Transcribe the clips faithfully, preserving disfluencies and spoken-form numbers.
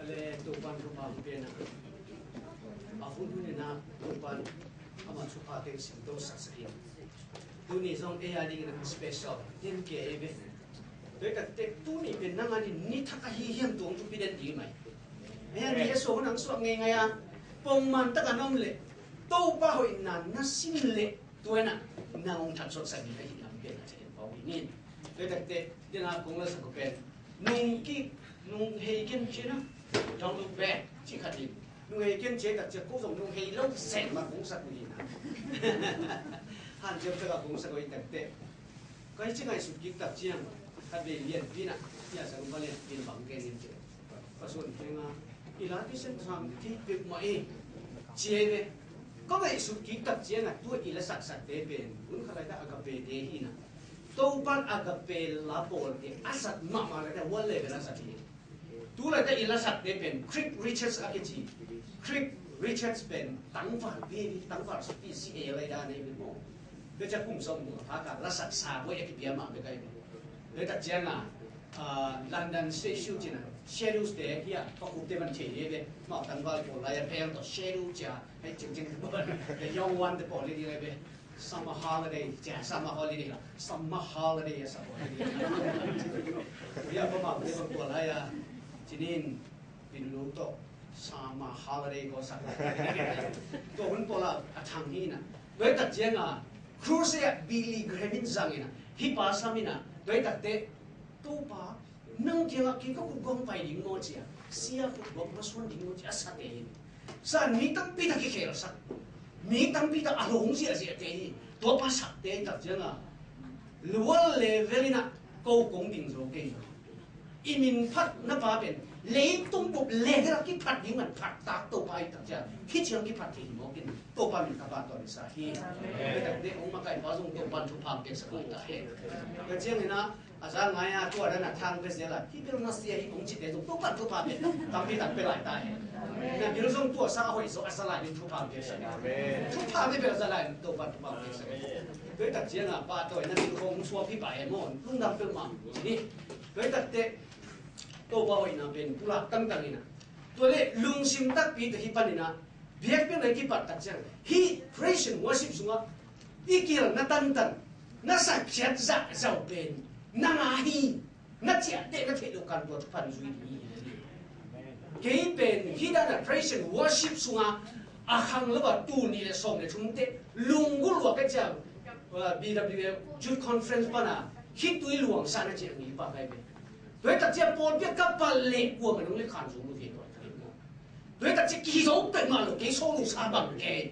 Ale Topan thupha hong pia in ah, a hun hun in ah Topan amah thupha teng simto saksak in. Tuni zong ei a dingin ah special den ke ei ve. Tua hi tak teh tuni pen nang a dingin ni thak ahi hiam, tua hong thupi den ding mai. Ei a ni a suah hun hong suak ngeingai a, pongman tak a na om leh Topa hoihna na sin leh tua in ah nang hong that suaksak ding ahih lam pen a thei pau hi ni. Tua hi tak teh den a kong lasak uh pen nung kik, nung hei ken ci na, don't look back, ci khat in. Nung hei ken ci tak ciang ko zong nung hei lo seh mah kong sak uh hi na. Hanciam tak a kong sak uh hi tak teh, ka hi ci ngaihsut kik tak ciang khat vei lianpi in ah, hia sa lum va lianpi in bang ken in ci. Ka suan keng a, i la thisen thang thei peuhmah e, ci ei ve. Ka ngaihsut kik tak ciang a tua i la saksakte pen hun khat lai ta Agape te hi na. Topan Agape la pawlte a sat mahmah lai ta, world level a sat hi. Tu lai ta i la sakte pen Craig Richards a kici. Craig Richards pen tangval pi, tangval supi si e lai dan ei ve maw. Tua ciang kum sawm kum a pha ka la sak sa buai a kipia mah bek ai ve. Tua tak ciang a, ah, London statue ci na, shadows te hi a, pakhup te man thei hi ve. Mah tangval pawl lai a peng tawh shadow cia, hei cing cing te pawl, the young one te pawl hi ding ai ve. Summer holiday cia, summer holiday la, summer holiday a sa pawl hi ding. Hi a pa mah te bang pawl lai a, cinin, Pinlu tawh sama holiday ko sak. Tua hun pawl a thang hi na. Tua hi tak ciang a, Crusade Billy Graham in zang hi na. Hih pa sam hi na. Tua hi tak teh, Topa, nang kiangah kei ka khutguang pai ding maw cia, sia khutguang masuan ding maw cia, a sate hi. Sa mi tampi tak kikhelsak, mi tampi tak a lawng ziahziahte hi. Tua pa sakte hi tak ciang a, world level in a ko kong ding zo kei. I min phat na pa pen leitung bup level a kiphat ding man phat tak Topa hi tak ciang, hih ciang kiphat thei hi mawk in, Topa min ka pahtawi sa hi. Tua hi tak teh hong makaih pa zong Topa thupha piaksak lai ta hen. Ka ciangin a, a za ngai a tua dan a thang pe zel a, hih bil na sia hi hong cite zong Topa thupha piak tampi tak pe lai ta hen. Na bil zong tua sa a hoih zo a za lai ding thupha piaksak. Thupha pe bel a za lai Topa thupha piaksak. Tua hi tak ciang a pahtawi na bil hong suak hi pa e maw, lungdam peuhmah ni. Tua hi tak teh Topa hoihna pen pulak tangtang in a, tua leh lungsim takpi tawh hih panin a, biakpiakna i kipat tak ciang hih praise and worship sungah i kihel na tantan, na sakhiat zahzau pen nang a hi, na ciahteh na theih loh kan tua thupha zui ding hi. Kei pen hih dan a praise and worship sungah a khang lo a tul nih le sawm le thum teh lunggulh luak ka ciang, uh, B W F Youth Conference pan a khitui luang sa na ciang mi pa kai pen. Tua hi tak ciang pawlpi a ka pal leh kuamah nong le khan zo lo hi tua hi tak ciang. Tua hi tak ciang kizo peuhmah lo, kei so lo sa bang kei.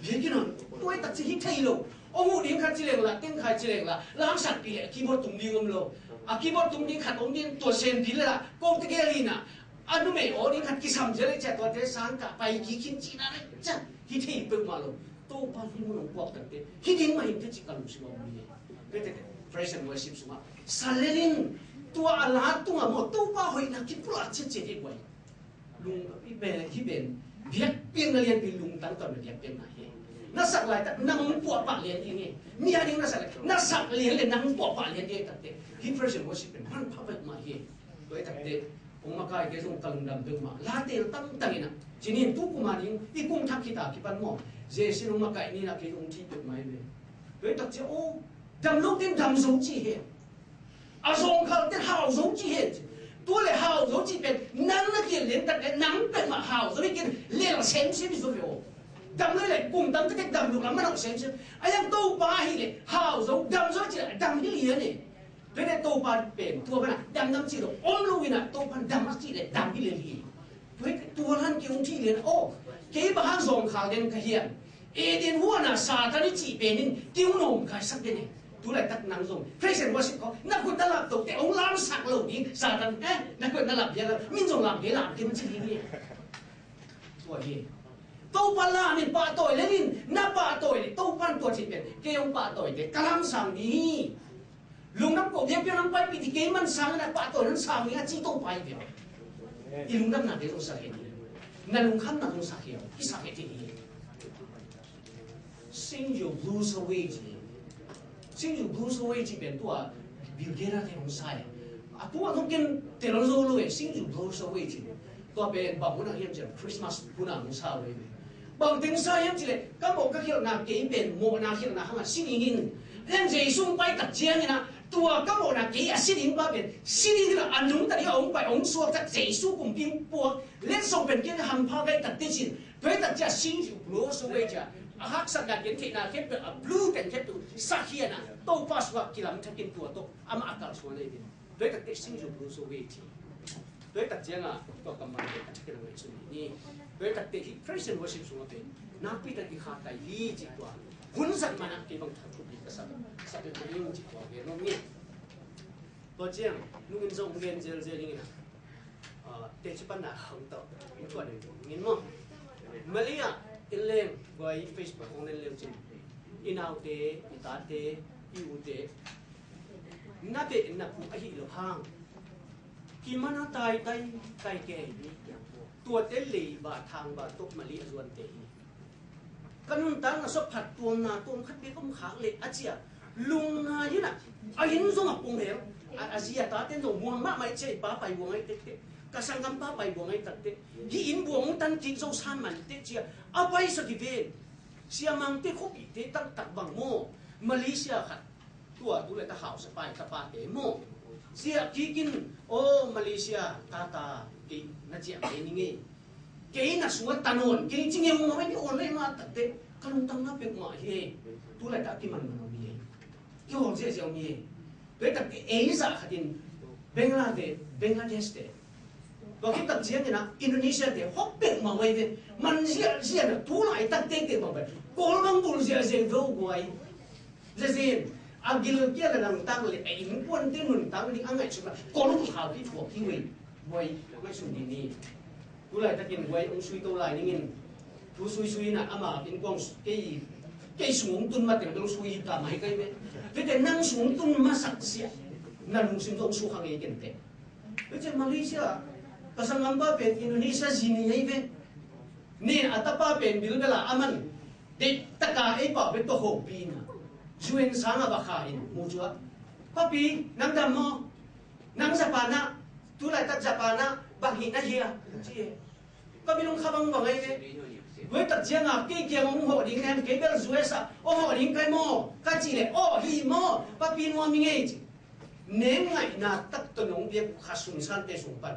Biakinn ah tua hi tak ciang hi thei lo. Hong huh ding khat ci leng la, tengkhai ci leng la, langsakpih leh a keyboard tum ding om lo. A keyboard tum ding khat om ding, tua sem ding le la, ko tegel hi na. A numei aw ding khat kisam zel leh ciah tuate sang kah pai kik khin cihna le ciah hi thei peuhmah lo. Topa hih mun hong puak tak teh hi ding mah hi teh cih ka lungsim ah om hi. Tua hi tak teh praise and worship sungah sa lel in, tua a la tungah maw Topa hoihna kipulak ciatciat hi guai. Lung, hih pen, hih pen biakpiakna lianpi, lungtang tawh na biakpiakna hi. Na sak laitak nang hong puahpah lian ding hi. Mi a ding na sak leh, na sak lian leh nang hong puahpah lian ding hi tak teh. Hih praise and worship pen manpha peuhmah hi. Tua hi tak teh hong makaih kei zong ka lungdam peuhmah. La teel tangtang in a, cinin tu kum a ding i kum thak khit a kipan maw, J C in hong makaih ni in a kei zong hong thih peuhmah hi ve. Tua hi tak ciang aw, dam lote in dam zo ci hi. A zawngkhalte in hau zo ci hi. Tua leh hau zo cih pen nang na kiat lian tak leh nang peuhmah hau zo hi kei in, lel semsem hi zo ve aw. Dam leh leh kum tang ka tek dam lo lam manawh semsem. A hiang Topa ahih leh hau zo, dam zo cih leh dam hi lian e. Tua hi leh Topa pen tua banah damdam cih lo om lo in a, Topa in dam a cih leh dam hi lian hi. Tua hi tua lan kei hong thih lian aw. Kei bang hang zawngkhal den ka hiam? Eden huan a Satan i cih pen in kei hong nawmkaisak den e. Tu laitak nang zong praise and worship khawng na khut na lap toh teh hong lamsak lo ding Satan, eh, na khut na lap ding a, min zong lam kei lam kei hong ci ding hi. Tua hi. Topa lam in pahtawi lel in, na pahtawi leh Topa in tua cih pen kei hong pahtawi teh ka lamsang ding hi. Lungdam ko, biakpiak nang paipih ding, kei man sang in a pahtawi nang sang ding a ci Topa hi ve. I lungdamnate zong sak het hi. Na lungkhamna zong sak het, kisak het hi. Sing your blues away ci. Sing your blues away ci pen tua Bill Gaither te hong sa hi. A tu a zong ken tel zo lo e, singzu blow so e ci. Tua pen bang hun a hiam cian Christmas hun a hong sa lo e. Bang teng sa hiam ci le, ka mawh ka khialhna kei pen mawhna khialhna hang a si ding in. Len Jesu hong pai tak ciangin a, tua ka mawhna kei a si ding pa pen si ding in a, a nungta ding a hong pai hong suak tak Jesu kumpi hong puak. Len song pen ken hampha gai tak te cin. Tua hi tak ciang singzu blow so e ci a. A haksatna ken theihna khempeuh a blow teng khempeuh sakhian a, Topa sungah kilam thakin tua tawh amah a kalsuan e ding. Tua hi tak teh singzu blow so e ci. Tua hi tak ciangin tua kammal pen a thak in a ngaihsun ni. Tua hi tak teh hih praise and worship sungah pen nakpi tak i kha tai hi ci tua. Hun zat man a kei bang thak thupi ka sak, sak pen tua hi ci tua gen nuam ni. Tua ciang nungin zong gen zelzel ing in a. Ah, teci panna hang tawh in tua ding ing in maw. Malaysia in leng guai Facebook hong len leu cin. I naute, i tate, i ute. Na beh na phu ahi lo hang. Kiman a tai tai tai ke hi. Tuate leiba thangba tawh Mali a zuante hi. Ka nuntakna sawt phat tuamna tuam khat bek om khak leh a ci a. Lungngai hi na. A inn zong a pung hel. A, a zi a taten zong muang mahmah i ci a, i pa pai buang ai tektek. Ka sanggam pa pai buang ai taktek. Hih inn buang tan kik zo san man teh ci a. A pai sa ki ven. Siamangte khuapihte taktak bang maw. Malaysia khat. Tua tu le ta hausa pai ta pate maw. Sia kikin, oh, Malaysia, tata, kei na ciah kei ni ngei. Kei na sua ta nawn, kei ci ngei maw, ni on le ma takte, ka lungtang na pek ma hi. Tu le ta ki man man mi. Ki hol zia zia mi. Pe tak ei za khatin, Bangladesh, Bangladesh te. Tua khit tak ciangin a Indonesia te hok pek mah wai ve. Man ziahziah na tu laitak tektek mah wai. Kawl bang bul ziahziah ve uh guai. Zezin a gilkial a nangtak le a innkuante nuntak ding a ngaihsutna Kawl uh khaupi thuak hi wei. Guai ngaihsun ding ni. Tu laitakin guai hong sui to lai dingin. Thu suisui na ama innkuang kei, kei sung hong tun mateng dong sui hi ta mai kai ve. Vete nang sung hong tun masak sia. Na lungsim zong sukha ngei kente. Tua ciang Malaysia, ka sanggampa pen Indonesia zi ni hi ve. Ni a tapa pen bilbela a man. Deihtaka ei pau pen tua hopina. U N sanga va kha in mu cua. Papi, nang dam maw? Nang Japan ah, tulaitak Japan ah, bang hi na hia? Ci e. Ka bilung kha bang bang ei ve. Guai tak cianga kei kiang hong hawh ding hen, kei bel U S a hong hawh ding kai maw? Ka ci le, aw hi maw? Papi nuam hi ngei ci. Neng ngaihna tak tawh nong biak kha sungsante sung pan.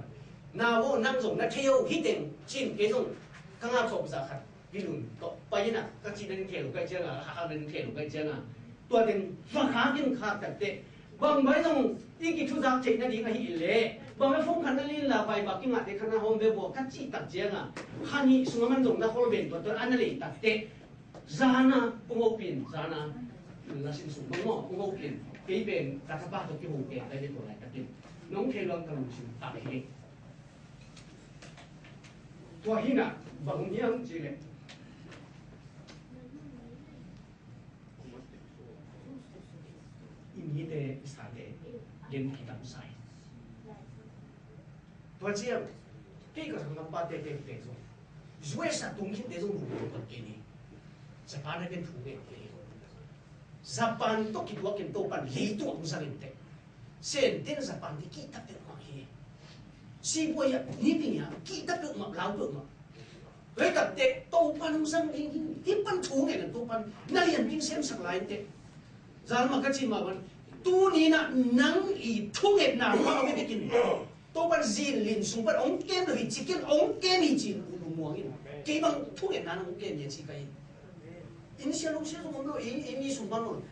Na aw nang zong na thei o hi teng cin kei zong ka ngak khawk za khat. Kilun tawh pai ina ka cih na ding thei lo kai cianga, ka khak na ding thei lo kai cianga. Tua teng va khak in khak tak teh. Bang bai zong i kithuzak theih nading ahih leh. Bang bai phone khat na lin la pai bak kingah te khat na hawm ve bua ka cih tak cianga. Khan hih sung a man zong na hol ben tua tua a na lei tak teh. Zana, kong hopin, zana, lasin sung bang maw, kong hopin, kei pen, ka tapa tawh kiho kei, lai pen tua lai takin. Nong thei luang ka lungsim tak hi. Tua hina, bang hiam ci le. I mite, i sate, gen ki tam sai. Tua ciang, kei ka sanggampa te te te zong. U S a tung khit te zong lungdam kei ni. Japan a ken thu ngen kei. Japan tawh kituak in Topan leitung a hong zang in teh. Sen ten Japan te kihta peuhmah hi. Sibuai ah, niping ah, kihta peuhmah, lau peuhmah. Tua hi tak teh, Topan hong zang ding hi. Hih pan thu ngen in Topan, na lian ding semsak lai in teh. Zalma ka ci mah bang, tuni in ah nang i thungetna mah a bek in. Topan zin lin sung pan hong kem lo hi ci ken hong kem hi ci-in u lungmuang in. Kei bang thungetna nang hong kem hi a ci ka hi. Inn sia lo sia zong om lo, i, i mi sung bang lo.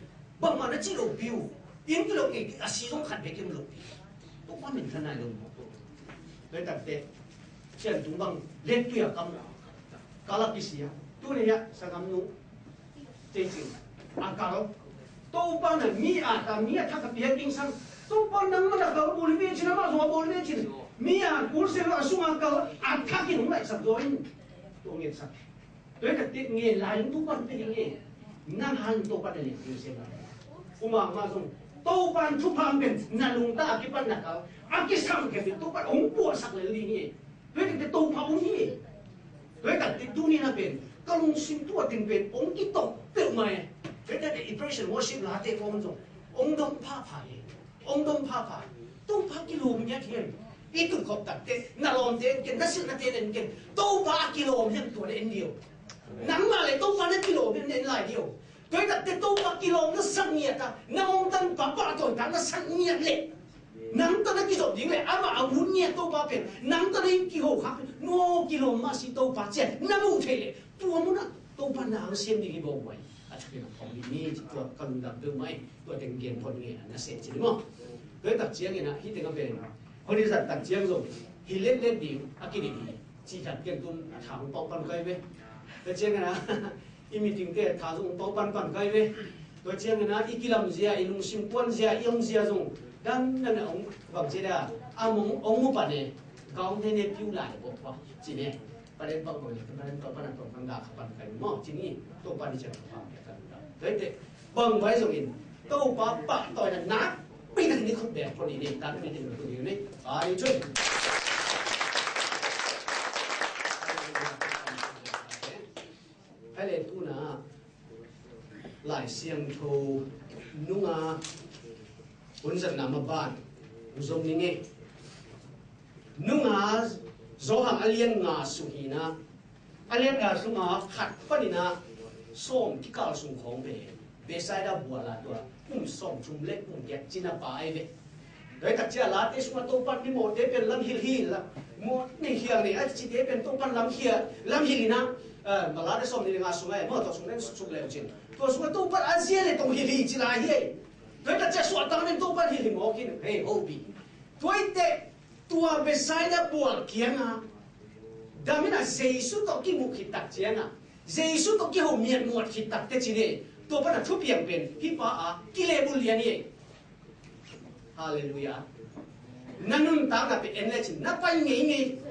Bangmah na ci lo piu. Inn ki lo ngei a si zong khat bek kem lo piu. Topa min tha nai lo maw. Tua hi tak teh. Sian tung bang let pui a kam. Kal a kisia. Tuni a sangam nu. Tei cing a kal. Topa na mi a ta mi a thak a piak ding sang. Topa nang man a kal bul ve cin a mah zong a bul ve cin. Mi a kul se lo a sung a kal a thak in hong laihsak zaw in. Tua ngetsak. Tua hi tak teh ngen lai in Topa pe ding e. Nang hang Topa na lian ding se na. Uma ma zong. Topa thupha pen na lungta a kipan na kal. A kisam khe pen Topa hong puahsak lel ding e. Tua hi tak teh Topa hong hi e. Tua hi tak teh tuni na pen ka lungsim tua teng pen hong kitawh peuhmah e. Tua hi tak teh i praise and worship late kawm zong hong dom phapha e. Hong dom phapha. Topa kilawm ngiat hi. I tun khop takteh na lawmte en ken, na silhnate en ken. Topa a kilawm hi, tua na en dih o. Nangmah le Topa na kilawm hi, na en lai dih o. Tua hi takteh Topa kilawm na sak ngiat a, na hong tanpa pahtawi tak na sak ngiat leh, nang tawh na kizop ding leh amah a ngun ngiat Topa pen nang tawh na kiho khak pen, no, kilawm mah si Topa ci-a na muh theih leh, tua munah Topa na hong sem ding hi bawk uh ahi. A thupi na phawk ding hi ci, tua ka lungdam peuhmah hi. Tua teng gen phot nge a na seh ci ni maw. Tua hi tak ciangin ah hih teng a pen holi zat tak ciang zong hi letlet ding a kidik hi. Ci khat ken tum a tha hong pau pan kai ve. Tua ciangin ah i meeting te tha zong hong pau pan pan kai ve. Tua ciangin ah i kilamzia, i lungsim kuanzia, i omzia zong dan dan a hong bang ci da, a mong hong mu pan e. Ka hong ne ne piu lai bawk pa ci ne. Paren pau pan, paren pau pan a tong kang da kha pan kai maw ci ni. Topa ni ciang ka pan kai kan da. Tua hi teh bang vai zongin Topa pahtawina nakpi takin i khut beng phot ni, ni tan ni ding tu ni. Ai cun. Hai le tuna Lai Siangtho nunga hun zatna maban zong ni ngei. Nunga Johan a lian nga sung hi na, a lian nga sunga khat panin ah sawm kikal sung khawng pen Bethsaida bual a tua kum sawm thum le kum giat cina pa ahi ve. Tua hi tak ciang Late sungah Topa mimawhte pen lam hilh hi la, maw, nei khial nei a cite pen Topa lam khial, lam hilh hi na, eh, ma Late sawm nih le nga sungah e, maw, tua sung len suk le cin. Tua sungah Topa a zia le tong hilh hi ci lai hi. Tua hi tak ciang suahtak nen Topa hilh hi mawk in, hei, hopi. Tua hi teh tua Bethsaida bual kiangah dam in a Jesu tawh kimuh khit tak ciangah, Jesu tawh kiho miat muat khit tak teh cin e, tua pan a thupiang pen hih pa a kilehbulh lian hi. Halleluiah. Na nuntakna pen en lecin na pai ngeingei.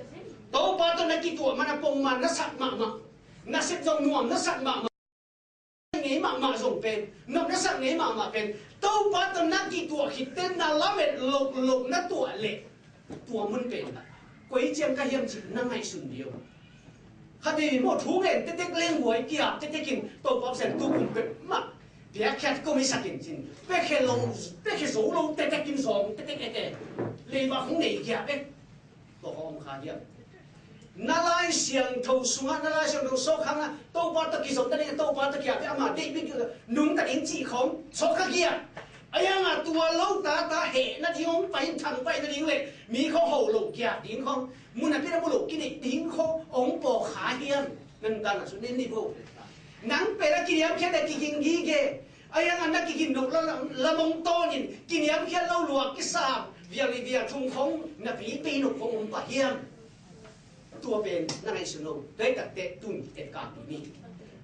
Topa tawh na kituah man a pongman na sak mahmah, na sep zong nuam na sak mahmah. Ngei mahmah zong pen, nop na sak ngei mahmah pen, Topa tawh na kituah khit teh na lamet lohlawh na tuah leh, tua mun pen koi ciang ka hiam cih na ngaihsun dih o. Kha dei maw, thu ngen tektek, lenghuai kiap tektek in Topa Pasian tu kum peuhmah piakkhiat ko mi sak in cin, piakkhiat lo, piakkhiat zo lo tektek in zawng tektek eke. Leiba hong nei kiap e. Tua hong om kha hiam? Na Lai Siangtho sungah, na Lai Siangtho sawkhangah Topa tawh kizopna ding, Topa tawh kiapte ama deih bik nungta ding cih khawng sawkha giat. A hiangah tua lo tata hehna ding hong pai in, thangpaihna ding le mi khawng ho lo giat ding khawng, mun a pina mu lo kineih ding khawng hong pawk kha hiam? Nan tana su nin ni bo. Nang pen a kiniamkhiat a kiging gige. A hiangah na kigin loh la, la, lamong tawnin kiniamkhiat lo lua kisam vial i vial thum khawng na pipi nop khawng om pah hiam? Tua pen na ngaihsun lo. Tua hi takteh tun etkakpi ni.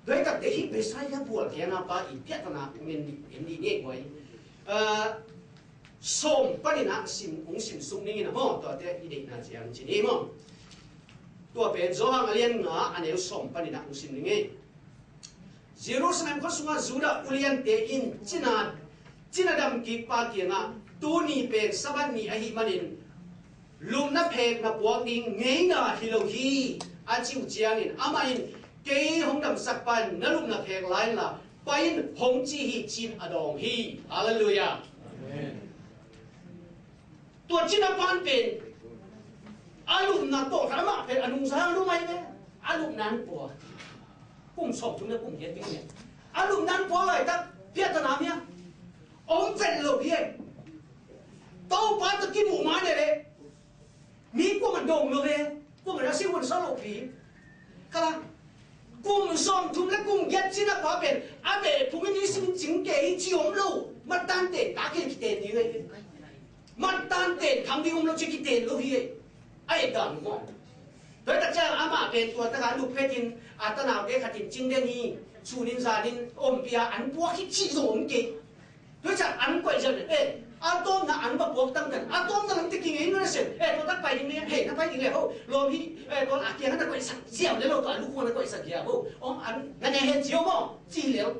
Tua hi takteh hih Bethsaida bual kiangah pa i piahtana en dih, en dih ngei buai. Ah, sawm panin ah sim, hong sim suk ning in a maw, tuate i deihna ciang ci ni maw. Tua pen Johan a lian nga a neu sawm panin ah hong sim ning ei. Jerusalem khua sungah Judah uliante in cina, cina damkikpa kiangah, tuni pen Sabbath ni ahih manin lupna phek na puak ding ngeina hi lo hi, a ci uh ciangin amah in, kei hong damsakpa in na lupna phek la inla pai in, hong ci hi, ci-in a dawng hi. Halleluiah. Amen. Tua cina pan pen a lupna tawh khat amah pen a nungzang lum ahi ve. A lupna an pua. Kum sawm thum le kum giat ding le a lupna an pua laitak piahtana mia om vet lo hi e. Topa tawh kimuh mah ne le mi kuamah dawng lo ve. Kuamah na si hun sa lo pi. Kala kum sawm thum le kum giat cina pa pen a beh phung in i sim cing kei hi ci om lo. Mattan ten ta kei kiten ding ahi ve. Mattan ten khang ding om lo ci kiten lo hi e. A et dan maw. Tua hi tak ciang amah pen tua takah luphetin a tanaute khatin cing den hi. Sunin zanin ompia an puak hi cih zong om kei. Tua hi ciang an koih ziau le, eh, a tawpna an va puak tangtan, a tawpna lam te kingei na seh, eh, tua tak pai ding le, hei, na pai ding le ho, lawm hi, eh, tua a kiang na koihsak ziau le lo, tua a lukhuang na koihsak ziau ho, om an na ne hen ziau maw, ci le.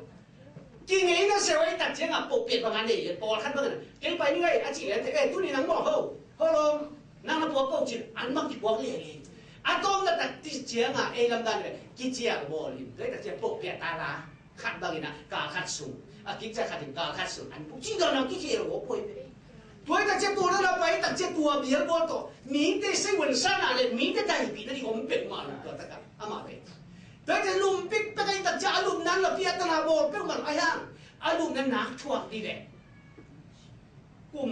Kingei na seh, oi, tak ciang a pawh piat bang a nei, pawlkhat bang a, kei pai ding ei, a ci le, eh, tuni nang maw ho, ho lawm, nang na puak ko cin, an bang kipuak le le. A tawpna tak ti ciang a, ei lamdan le, kicial bawl in, tua hi tak ciang pawh piat ta la. Khat bangin ah kal khat sung, a kikca khat in kal khat sung an puk ci dawn a kikhel aw poi ve. Tua hi tak ciang tua na pai tak Cia tua bial bawl tawh mite seiwan sana le mite daipih nading om peuhmah lo tua takah amah pen. Tua cia lum pekpek ahi tak cia a lupna lo piatana bawl peuhmah lo ahi hang a lupna nak thuak dih ve. Kum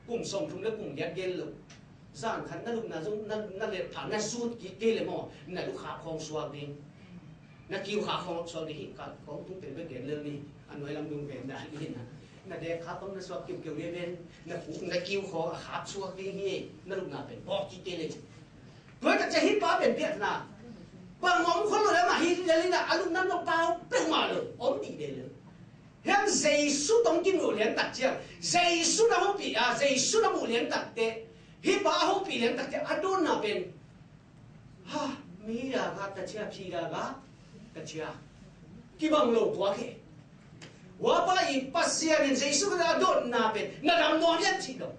kum sawmthum le kum giat gen lo. Zan khat na lupna zong na lelh pha na sut kik kei le maw na lukha khawng suak ding. Na kiu kha khawng suak ding hi. Ka khawng tung pen bek gen lel ni. A nuai lam dung pen dan ni na. Na dek kha khawng na suak kiu kiu le ven na ku na kiu khawng a khap suak ding hi. Na lupna pen bawk kik kei le. Tua ka cia hi pa pen piatna. Bang om khol lo le mah hi le li na a lupna no pau peuhmah lo om dih de lo. Hiam Jesu tawh kimu lian tak ciang Jesu na hopih a Jesu na mu lian tak teh hih pa a hopih lian tak teh a dawnna pen ha mi daga ka cia phi daga ka cia kibang lo tua khe. Huapa i Pasian in Jesu ka a dawnna pen na dam nuam hiam cih lo.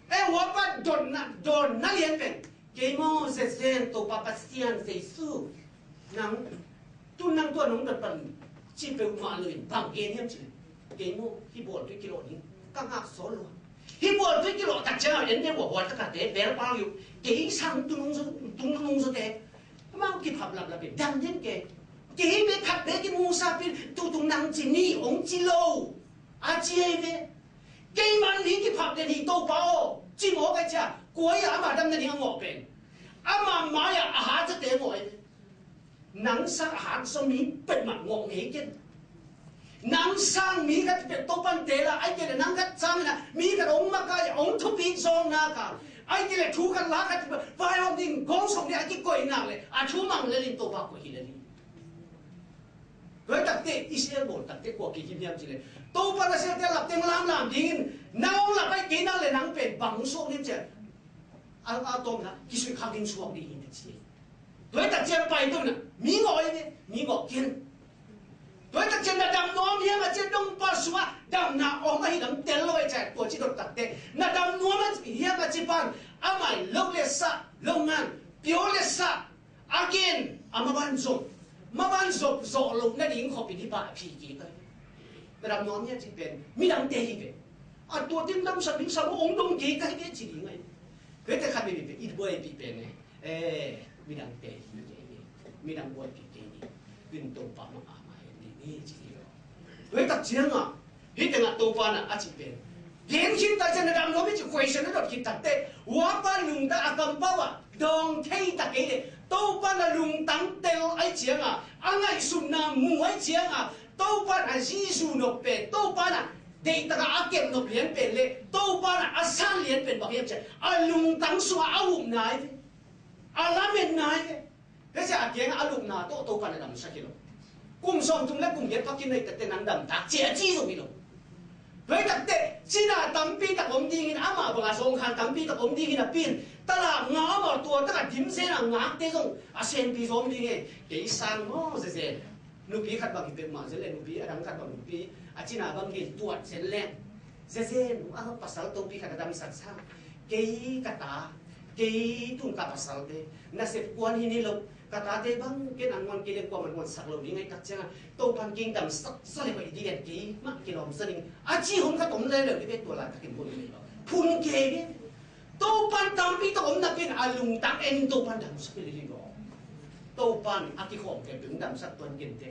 E huapa dawnna dawnna lian pen Kei maw Zezen Topa Pasian Jesu nang tu nang tua nong dot pan ci peuhmah lo in bang gen hiam ci. Kei maw hi bawl tui kilawh ding ka ngak sawl lua. Hi bawl tui kilawh tak ciang en te huahua takate bel pau yu. Kei sang tu nung zo tu nung zo te amau kiphap laplap in dam den kei. Kei be phat be kimusa pin tu tung nang ci ni ong ci lo. A ci ei ve. Kei man mi kiphap den hi Topa aw ci maw ka cia. Kuai a ama dam na ding a ngawh pen ama mai-ah a hat zate ngawh ei. Nang sang a hat zaw mi peuhmah ngawh ngei ken. Nang sang mi khat peuh Topan tela ai kei le nang khat sang ina mi khat ong makai ong thupi zawng naka ai kei le thu khat la khat peuh vai hawm ding gong sawng ding a kikoih nak le a thu mang le lin Topa koih hi le lin. Tua takte Israel bawl takte kua kei kim hiam ci le Topa na siate lap teng lam lam dingin nang ong lap ai kei nak le nang pen bang suak ding cia. A tawmna kisuih khak ding suak ding hi na ci. Tua tak cian pai tua na mi ngawh hi ve mi ngawh kin. Tua tak cian na dam nuam hiam a cian dong pa sua damna om ahi lam tel lo ai cia tua ci dot takte na dam nuam hiam a ci pan amai lo le sa lo ngan pio le sa a gen a maban zop maban zop zawh lo na ding khop in hi pa a phi ki kai. Na dam nuam hiam ci pen midang te hi ve. A tua tin damsak ding sa lo ong dong kei ka hi ve ci ding ai. Kei te khat mi mi pe it buai pi pen ne. Eh, midang te hi kei ni. Midang buai pi kei ni. Din Topa ma a ma hen ni ni ci lo. Kei tak ciang a hi teng a Topa na a ci pen. Gen khin tak ciang na dam lo mi ci question na dot khin tak te. Wa pa lung ta a kam pa wa dong thei tak kei le. Topa na lungtang tel ai ciang a a ngaihsutna mu ai ciang a Topa na Jesu nok pe Topa na Deih taka a kep nop lian pen le Topa na a san lian pen bang hiam cia a lungtang sua a upna ai ve. A lametna ai ve. Kei cia a kianga a lupna tawh Topa na damsak hi lo. Kum sawmthum le kum giat phakin na itakte nang damtak cia a ci zo hi lo. Tua itakte cina tampi tak om dingin ama banga zawngkhal tampi tak om dingin a pin talak nga ama tua taka dimsena ngakte zong a senpi zawm ding e. Kei sang maw zezen. Nupi khat bang hi peuhmah zen le nupi a dang khat bang nupi a cina bang hi tuat zen leng zezen a pasal topi khat a damsak sa kei ka ta kei tun ka pasal te nasep kuan hi ni lo ka tate bang ken an muan kei leng kuaman muan sak lo ni ngai tak cianga Topan kingdom sak sa le hoih di len kei mah kilawm sa ning a ci hong ka tom le lo ni ve tua lai takin muan ni lo phun kei ve. Topan tampi tak om napi in a lungtang en Topan damsak hi lili lo. Topan a kikhawm khempeuh damsak tuan kei te.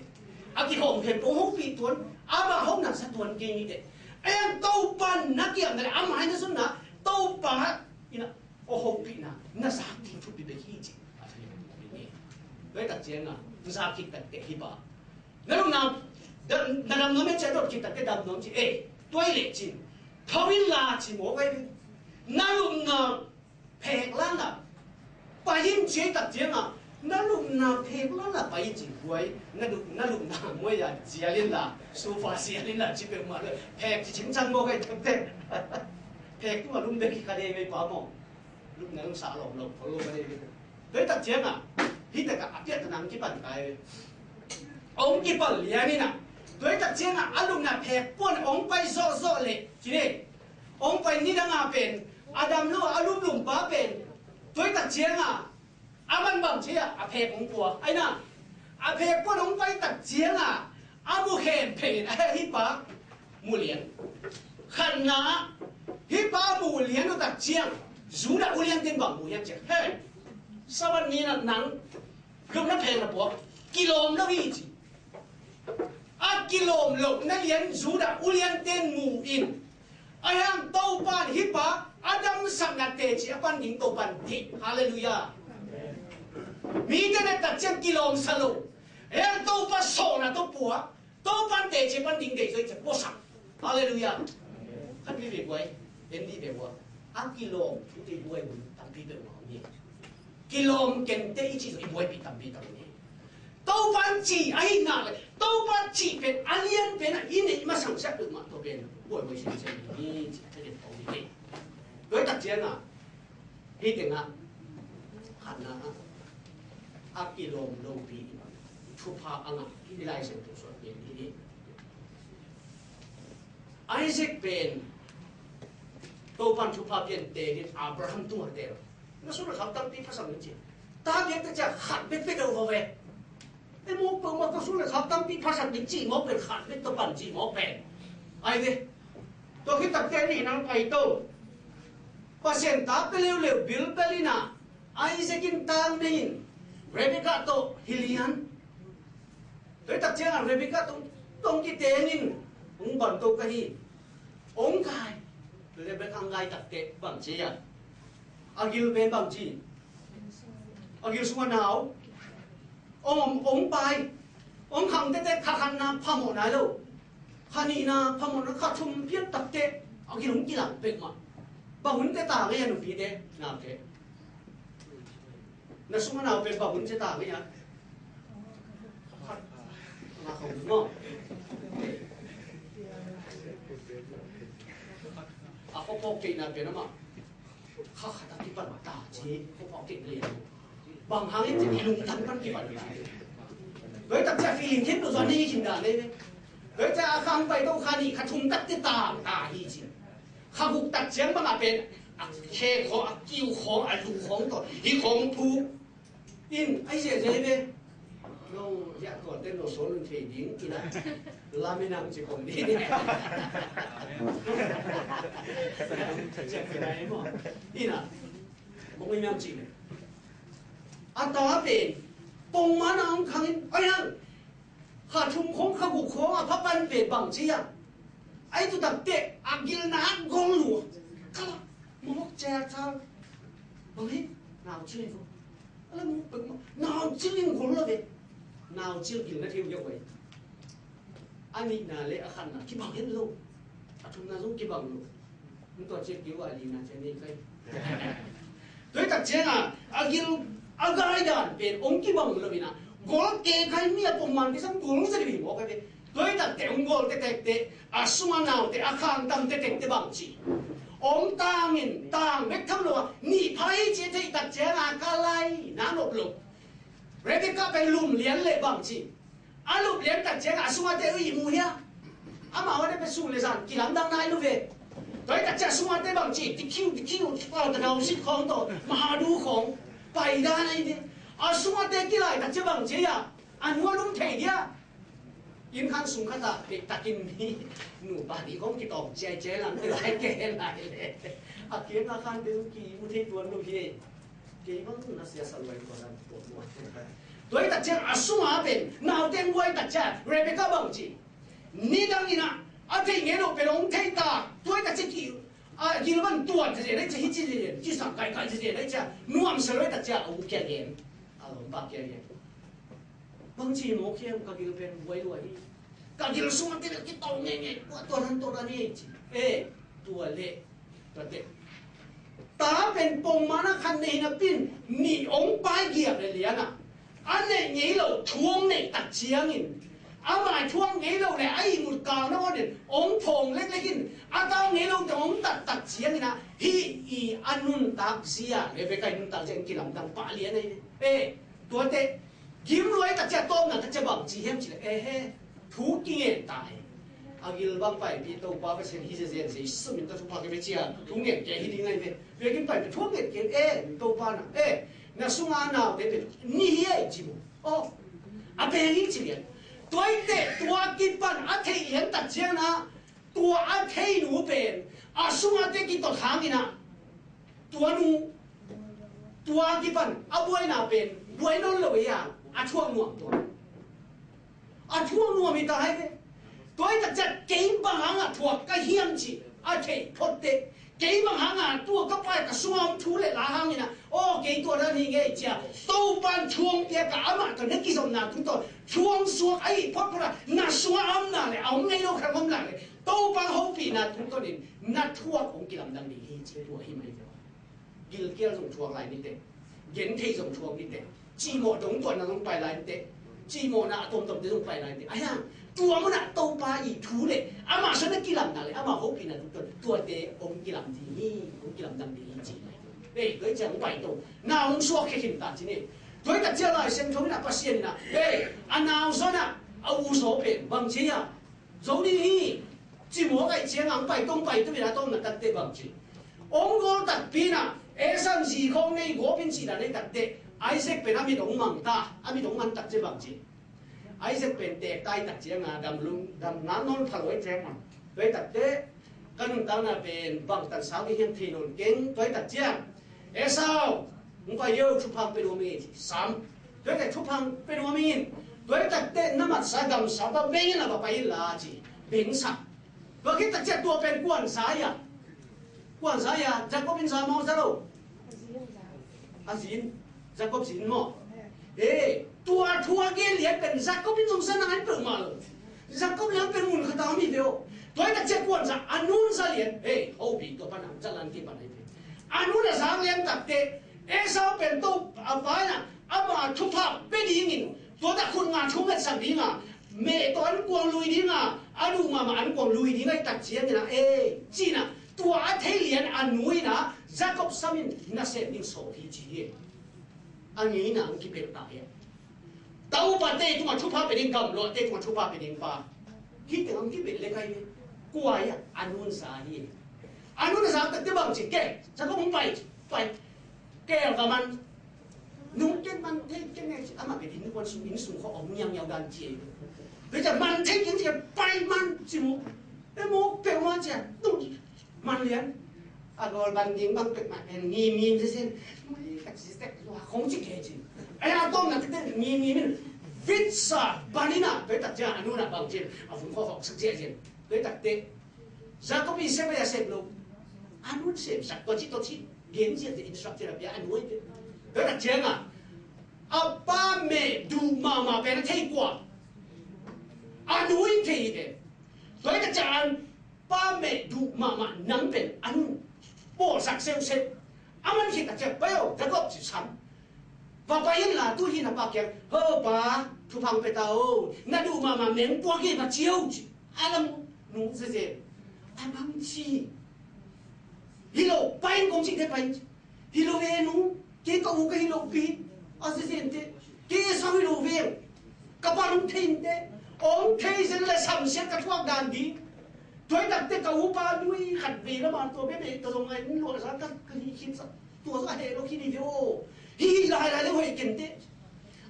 A kikhawm khempeuh hopih tuan ama hong damsak tuan kei ni te. En Topan na kiam na le ama hai na sun na Topa ina o hopih na na zak ding thupi bek hi ci. A thei ni. Bai tak cianga zak hi tak te hi ba. Na lupna na dam nuam e cia dot khit takte dam nuam ci e tuai leh cin tho in la ci maw bai na lupna phek lana pai in cia tak cianga na lupna phek lana pai in ci kuai na lupna muai a zial in la sufa zial in la ci peuhmah le phek ci cimcang maw bai takte phek tu a lum bek hi ka dei bai pa maw. Lupna lung sa lawm lo khol lo ka dei bek. Tua tak cianga hih taka a piat nang kipan kai. Ong kipan lian ina tua tak cianga a lupna phek puan ong pai zawhzawh le cine ong pai nidanga pen a dam lo a lumlum pa pen tua tak cianga a man bang cia a phek ong pua aina a phek puan ong pai tak cianga a mu khem phein a heh hih pa mu lian khatna hih pa mu lian uh tak Ciang, Judah ulianten bang mu hiam ciang, he, Sabbath ni-in ah nang lupna pheng na puak, kilawm lo hi ci. A kilawm lohna lian Judah ulianten mu in, a hiang Topan hih pa a damsakna teci a pan ding Topan deih. Halleluiah. Mite na tak ciang kilawmsa lo, a hiang Topa sawlna tawh puak, Topan teci pan ding deih zaw hi ci a puaksak. Halleluiah. Khat mi ve buai, en dih ve buai. A kilawm thute buai hun tampi peuhmah om hi. Kilawm kente i cih zaw i buaipih tampi tak om hi. Topan cih ahih nak leh, Topan cih pen a lian pen a i neih masang siak peuhmah tawh pen buaibuai sinsel hi ci a thei pen tawh hi. Tua hi tak ciangah, hih tengah khatna ah a kilawm lopi in thupha a ngah i Lai Siangtho suah pen hi hi. Isaac pen Topan thupha pian tenin Abraham tungah tel. Na sum le khak tampi phasak ning ci. Ta biak ta ciah khat bek pia deuh vave. Ei mawk peuhmah ka sum le khak tampi phasak ning cih mawk pen khat bek tawh pan cih mawk pen. Ai ve. Tua khit takteh nih nang pai to. Pasian ta pia leuleu bilbel in ah Isaac in tang nei in Rebekah tawh hi lian. Tua hi tak ciangah Rebekah tawh tawh kiteng in hong banto ka hi. Hong kai. Rebekah hong kai takteh bang ci a, a gil pen bang ci, a gil sungah nau. Hong, hong pai. Hong khang tete kha khatna phamawh nai lo. Kha nihna phamawhna, kha thum pian takteh a gil hong kilang peuhmah. Bang hun teh ta ngei a nupite, naute? Na sungah nau pen bang hun teh ta ngei a? Nga khong maw? A khuapawh keihna pen amah kha khat a kipan ta ci, khuapawh keih lian. Bang hangin ci, i lungtang pan kipan ci. Tua hi tak ciah feeling khin lo zuan ni khin dan nei ve. Tua hi ciah a khang pai to kha nih kha thum takteh ta, ta hi ci. Kha guk tak ciang bangah pen a khe khawng, a kiu khawng, a lu khawng tawh hih khawng phu in a hi ziahziah hi ve. No, hiah tuate no sawl un thei ding ina. Lam in ang ci khawng ding. Ina. Mong in ang ci le. A ta pen pongman a hong khang in, oi hang. Kha thum khawng, kha guk khawng a pha pan pen bang ci a? Ai tu takteh a gilna a gol lua. Kala mawk cia cal. Bang hi? Nau cil hi ko. Ala mawk pek mawk. Nau cil in gol lo ve. Nau cil gilna thei uh hiau vai. A nihna le a khatna kibang hen lo. A thumna zong kibang lo. Tua ciah kei uh a lina ciah nei kai. Tua hi tak ciangah a gil a gai dan pen hong kibang lo in ah, gol kei kai mi a pongman kisam gol zia ding hi mawk a ve. Tua hi takteh hong gol tektek teh a sungah naute a khangtam tektek teh bang ci? Hong tangin tang bek tham lo a nih pha hi ci a theih tak ciangah ka lai na nop lo. Rebekah pen lum lian leh bang ci? A lup lian tak ciangah a sungate uh i mu hia? Amau a te pen sum le zan kilamdang nai lo ve. Tua hi tak ciah a sungate bang ci, tikhiu tikhiu, ka nau sit khawng tawh mahadu khawng pai dan ahi ve. A sungate kilai tak ciah bang ci a, a nu a lum thei dia. Inn khang sung khatah pehtakin mi nupa nih khawng kitawng ciaiciai lam te lai ke lai le. A kiang a khante zong ki mu thei tuan lo hi. Kei bang na sia sa luai tua dan tuan lo. Tua hi tak ciang a sungah pen naute hong guai tak ciang Rebekah bang ci? Nidang in ah a theih ngei loh pen hong thei ta. Tua hi tak ciang ki a gil bang tuan zezet ahi ciang, hi ci zezet, ci sang kaikai zezet ahi ciang, nuamsa lo hi tak ciang a u kia gen, a lawmpa kia gen. Bang ci mawk hiam, ka gil pen buai lua hi. Ka gil sungah te bel kitawng ngeingei, tua tua nan tua nan hi ci. Eh, tua leh Tate. Ta pen pongman a khat nei napi in nih hong pai giak le lian a, a neih ngei lo thu hong neih tak ciangin, a mai thu hong ngei lo le a ihmut kal na on in hong phawng leklek in, a ta ngei lo te hong tat tak ciangin ah, hih i a nuntak zia le bek a i nuntak zia in kilamdang pah lian ahi ve. Eh, tuate Gim luai tak ciah tawpna tak ciah bang ci hiam cih leh, ehe, thu kingen ta hi. A gil bang paipih Topa Pasian hi zezen, Jesu min tawh thupha kei ve ci a, thu ngen kei hi ding ahi ve. Biakinn paipih thu ngen kei, eh, Topa na, eh, na sunga naute pen ni hi ahi ci mu. Oh, a pen hi ci lian. Tua hi teh tua kipan a theih lian tak ciang na, tua a thei nu pen a sunga te kitot hangin ah, Tua nu, tua kipan a buaina pen buai nawn lo ei a, a thuak nuam tua. A thuak nuam hi ta hi ve. Tua hi tak ciang kei bang hangah thuak ka hiam cih a theih phot teh, kei bang hangah tua ka pai ka sungah om thu le la hangin ah, aw kei tua dan hi ngei cia, Topan thuang piak a, amah tawh na kizopna tungtawn thuang suak a hi photphot a, na sungah a omna le a om ngei lo khat om nak le Topa hopihna tungtawnin na thuak hong kilamdang ding hi ci tua hi mai ve. Gilkial zong thuak lai nite, genthei zong thuak nite, cihmawh dongtuanna zong pai lai nite, cihmawhna a tuamtuamte zong pai lai nite. Ahi hang tua munah Topa i thu le amah sung na kilamna le amah hopihna tung tuan tuate hong kilam ding hi, hong kilamdang ding hi ci. Ei, tua hi ciang hong pai to, na hong suak khia khin ta ci ni. Tua hi tak ciang Lai Siangtho in ah Pasian in ah, ei, a nau zaw in ah a u zaw pen bang ci hiam? Zo ding hi. Cimawh kaih ciangah hong pai tong pai tu in a tawmna takteh bang ci, hong gawl takpi in ah Esau zi khawng nei gawp in cihna nei takteh Isaac pen a mit hong mang ta, a mit hong man tak ciang bang ci, Isaac pen teek tai tak ciangah damlung damnga nawn pha lo hi ciangah, tua hi takteh ka nuntakna pen bangtan sau ding hiam thei nawn keng, tua hi tak ciang Esau, hong pai yo, thupha hong pia nuam ing ci sam. Tua hi tak thupha hong pia nuam ing. Tua hi takteh na matsa gamsa va beng inla va pai inla ci. Bengsa. Tua khit tak ciang tua pen kuan za ia? Kuan za ia? Jacob in za maw za lo? A zin. Jacob zin maw? Eh, tua thu a gen lian pen Jacob in zong za nai peuhmah lo. Jacob lian pen mun khat a om hi ve aw. Tua hi tak ciang kuan za, a nun za lian. Eh, hopih tua pan a za lan kei pan ahi ve. A nun a zak lian takteh Esau pen to a pa in ah ama thupha pia dingin tua tak khut nga thu ngetsak ding a, meh tawh an kuang lui ding a, a duh mahmah an kuang lui ding ahi tak ciangin ah, eh, ci in ah tua a thei lian a nu in ah Jacob sam in nasem ding sawp hi ci hi. A ngeina hong kipelh ta hi. Taupa te tungah thupha pia ding, gamlawhte tungah thupha pia ding pa. Hih teng hong kipelh lek ahi ve. Kua hi a? A nun za hi. A nun a za takte bang ci, kei Jacob hong pai, pai. Kei a va man. Nung ken man thei ken ngai ci, amah pen inn kuan sung, inn sung khawng om ngiangngiau dan ci ahi ve. Tua ciang man thei ken ci, pai man ci mu. E mu peuhmah ci a. Nung Man lian. A gawl ban ding bang pek mah pen ngimngim zezen. Mai ka ci sek lua khong ci kei ci. Ai a tawmna tete ngimngim in. Vitsa ban in a, tua hi tak ciang a nu in a bang ci. A vun khawkhawk sak ci a ci. Tua hi tak te. Jacob i sem a sep lo. A nu in sem sak tua ci tua ci. Gen ci a ci instruction a pia a nu in. Tua hi tak ciang a. A pa meh duh mahmah pen a thei kua? A nu in thei hi te. Tua hi tak ciang a Pa meh duh mahmah nang pen an bawlsak seuhseuh. A man khit a ciang pai o, Jacob ci sam. Va pai inla tu hi na pa kiang, ho pa, thupha hong pia ta o, na duh mahmah meng puak hi va ci o ci. A lam nung zezen. A bang ci. Hi lo, pai in kong ci te pai in ci. Hi lo ve nu, kei ka u ka hi lo pi. A zezen te, kei Esau hi lo ve. Ka pa hong thei in te, hong thei zen le samsiat ka thuak dan ding. Tua hi tak te ka upa nui khat ve lam a tua bebe ka zong ngai in luah za ka, ka hi khin sa. Tua za he lo khin hi ve aw. Hi hi lai lai le hoih ken te.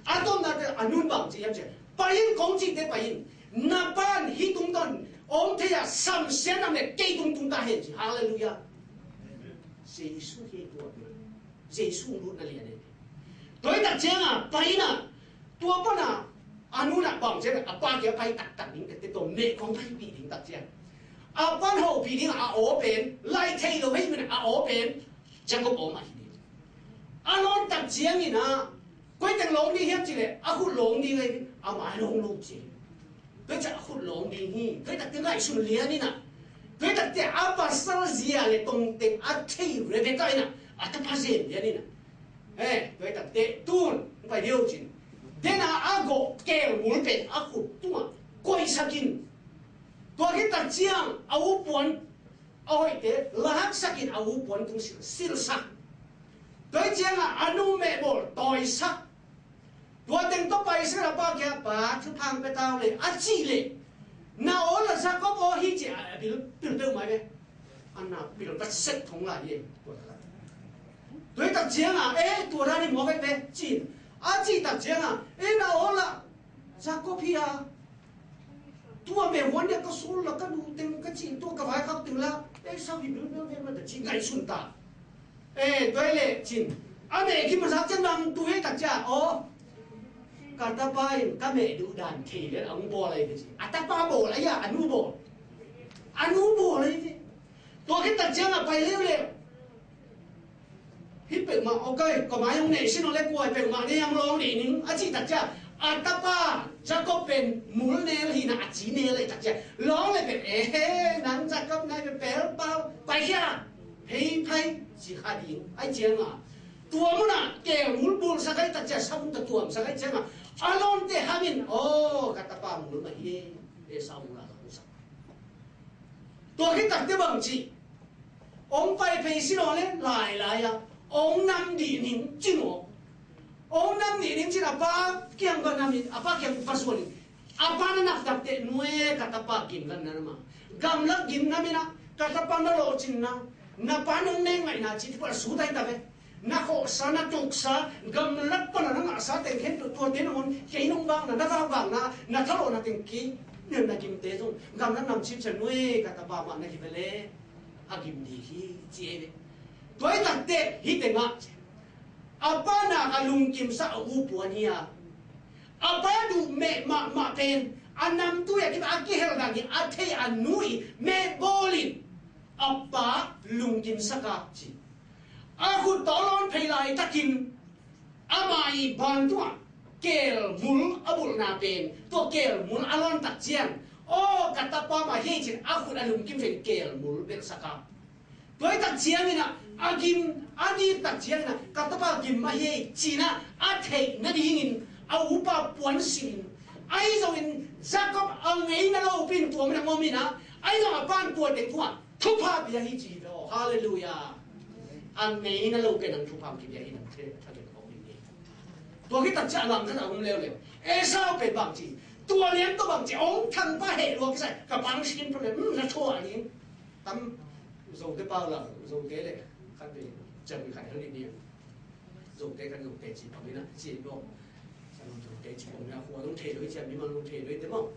A tawmna te a nun bang ci hiam ci. Pai in kong ci te pai in. Na pan hi tung ton. Hong thei a samsiat nam le kei tung tung ta hen ci. Halleluiah. Jesu hi tua. Jesu lutna lian e. Tua hi tak ciang a, pai in a, tua pan a, a nu in a bang ciang a, a pa kiang a pai taktak ding, tete tua meh kong paipih ding tak ciang. A pan hopih ding a aw pen, lai thei lo hei min a aw pen, Jacob aw mah hi ding. A nawn tak ciangin a, koi teng lawng ding hiam ci leh, a khut lawng ding ahi, a mai lawng lo ci. Tua hi ciang a khut lawng ding hi. Tua hi tak te ngaihsun lian in a. Tua hi tak te a pasal zia le tong teng a thei Rebecca in a. A tapa zen lian in a. Eh, tua hi tak te tun hong pai ding cin. Den a a gawh kelmul pen a khut tungah koihsak in. Tua khit tak ciang a u puan a hoihte lahaksak in a u puan tung sil, silsak. Tua hi ciangah a nu mehbawl tawisak. Tua teng tawh pai sek a pa kiang pa thupha hong pia ta o le a cih leh, na aw la Jacob aw hi ci a pil, pil peuh mai ve. A na pil vat sek thong lai hi. Tua hi tak ciangah, eh, tua dan hi mawk ai ve ci. A cih tak ciangah, eh, na aw la Jacob hi a. Tua meh huan dia ka sul la ka duh teng ka cih tua ka vaikhak teng la, eh, Esau hi bilbil ve mah ta ci ngaihsun ta. Eh, tua hi leh cin. A meh kim a sak ciang lamtu hi tak ciang. Aw, ka tapa in ka meh duh dan thei leh a hong bawl ahi ve ci. A tapa bawl ahi a, a nu bawl. A nu bawl ahi ve. Tua khit tak ciang a pai leuleu. Hih peuhmah, okay, ka mai hong nei sin aw leh kua hi peuhmah nei hong lawng nei ning a cih tak ciang. A tapa Jacob pen mul nel hi na a ci nel ahi tak ciang. Lawng leh peuh, eh, nang Jacob nai peuh pel pau, pai khia. Phei phai ci kha ding ahi ciang a. Tua munah kel mul bulsak ahi tak ciang, sa mul tawh tuamsak ahi ciang a. A lawmte hang in, aw, ka tapa mul mah hi, Esau mul a ka bulsak. Tua khit tak teh bang ci. Hong pai phei sin aw leh lai lai a. Hong nam dih ning ci maw. Hong nam dih ning cin a pa kiang va nam in, a pa kiang va zuan in. A pa na nap tak teh nuai ka tapa gim kan na nam a. Gamlak gim nam in a, ka tapa na lawhcinna, na pa nong nei ngaihna cih teh pua a su tai ta ve. Na khawhsa, na tuksa, gamlak pan a na ngahsa teng khempeuh tuate nangawn, kei nong vakna, na vakvakna, na thalawhna teng kei, na gimte zong, gamlak nam cipcia nuai ka tapa mah na hi ve leh, a gim dih hi, ci ei ve. Tua hi tak teh, hih teng ah, a pa na a lungkimsak a u puan hi a. A pa duh meh mahmah pen, a namtui a kim a kihel dan hi, a thei a nu i meh bawl in, a pa lungkimsak a ci. A khut tawh a lawn phei laitakin, ama i ban tungah kel mul a bulhna pen, tua kel mul a lawn tak ciang, aw, ka tapa mah hi ei cin a khut a lungkim pen kel mul belhsak a. Tua hi tak ciangin ah, a gim, a gim tak ciangin ah, ka tapa gim mah hi ei cin ah, a theih nadingin, a upa puan sin in, ahi zongin Jacob a ngeina lopi in tua mun a ngom in ah, ahi zong a pan tua teng tungah, thupha pia hi ci hi ve aw. Halleluiah. A ngeina lo pen ang thupha kipia hi nang thei, tha gen kong hi. Tua khit tak ciang a lam khat a um leuleu. Esau pen bang ci. Tua lian tawh bang ci. Hong thangpa heh lua kisai. Ka pang skin problem. Hmm, na thua ni. Tam Zote pau la, Zote le. Khat pe. Ciang khat hang ni ni. Zote kan Zote ci pang ni na. Ci lo. Zote ci pang ni na. Khua Zote lo ci a mi man Zote lo te mo.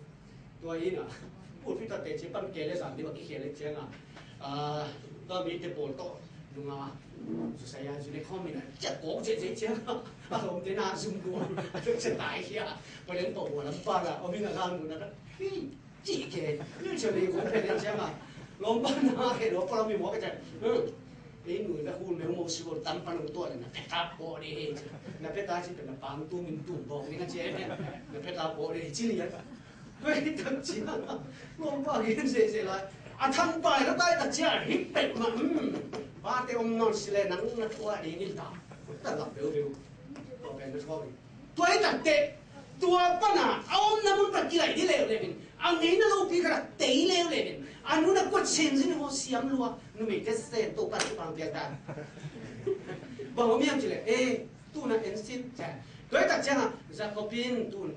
Tua hi na, pulpit ah teci pan kei le zan ding a kikhel lek ciang a, ah, tua mite pawl tawh nunga zu sai a zu le khawm in a ciah kawk ziahziah ciang a, a lawmte na zum dua a tuk cia tai hi a, palian tawh hua lam pan a om in a zan mun a ka hi cih kei, lilcia le kong phen lek ciang a, lawm pan a kei lua palam mi mawk a ciang, hmm. Ei nui na khul meu mo si ko tam pan ong tua le na peta pawh ding hi ci. Na peta ci pe na pang tung in tung bawk ding a ci. Na peta pawh ding hi ci lian. Tua hi tak ciang a, lawmpa gen sehseh lai. A thangpai lo tai tak ciang a, hih peuhmah, hmm, pate om nawn si le nang na thuah ding in ta. Ta lam peuhpeuh. Tua pen na thuah ding. Tua hi tak teh, tua pan a, a omna mun pan kilaih dih leuleu in. A ngeina lopi khat a tei leuleu in. A nu na kuat sen zin ho siam lua, numeite sen to pan tu pang piak ta. Bang om hiam ci le, eh, tu na en sin, ciah. Tua hi tak ciang a, Jacob in tun.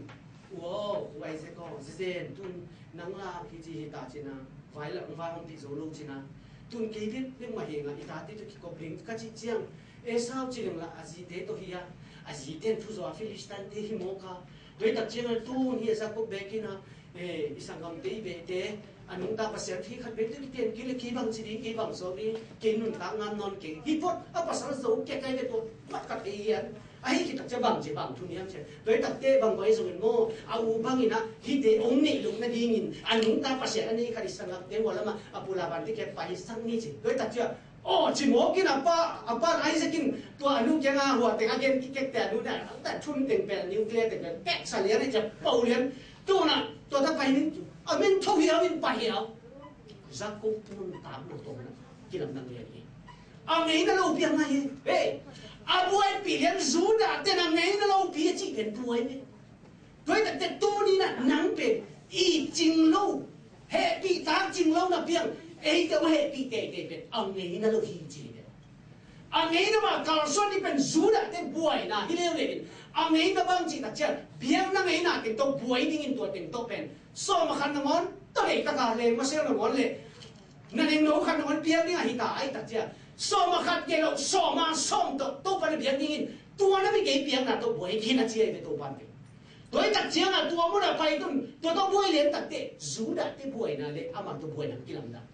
Wow, huai zek aw, zizen, tun nang la hi ci hi ta cina, vai la, vai hong pi zo lo cina. Tun kei bek bek mah hi nga, i tate tawh kikop ding ka cih ciang. Esau ci ding la, a zite tawh hi a, a zite thu zo a Philistine te hi mawk a. Tua hi tak ciang a tun hi a Jacob bek in a, eh, i sanggamte i behte, a nungta Pasian thu khat bek tawh kiten kei le kei bang ci ding, kei bang sawk ding, kei nuntak ngam nawn kei. Hi phot, a pasal zo kei kai le tawh, mat ka thei hian. Ahi khit tak ciang bang ci bang thu niam ciang. Tua hi tak teh bang vai zong in maw. A u bang in a hihte ong neih loh nadingin. A nungta Pasian a nei khat i sanggamte hua lamah. A pula bante kia pai sak ni ci. Tua hi tak ciang. Aw ci mawk in a pa, a pa Isaac in tua a nu kiang a hua teng a gen kikek te a nu na. A ta thun teng pen a nuclear teng pen. Pek sa lian i ciang pau lian. Tuna tua ta pai ning. A min tho hiau in pai hiau. Jacob nuntak lo tawh na. Kilamdang lian hi. A ngeina lopi a ngai hi. Hei, a buaipih lian Judah ten a ngeina lopi a cih pen buai ve. Tua hi tak teh tuni na nang pen i cing lo, hehpih tak cing lo na piang, eite hong hehpih teitei pen a ngeina lo hi ci hi ve. A ngeina mah kalsuan ding pen Judah te buaina hi leuleu in. A ngeina bang cih tak ciang, biakna ngeina teng tawh buai dingin tua teng tawh pen. Sawm a khat nangawn, tawh deih taka leng masel nangawn le. Na neng no khat nangawn piak ding ahi ta ahi tak ciang. Sawm a khat kei lo, sawm a sawm tawh, Topa na biak dingin. Tua na mi kei piakna tawh buai khin a ci ahi ve Topa in. Tua hi tak ciang a tua mun a pai tun, tua tawh buai lian tak teh, Judah te buaina le, ama tawh buaina kilamdang.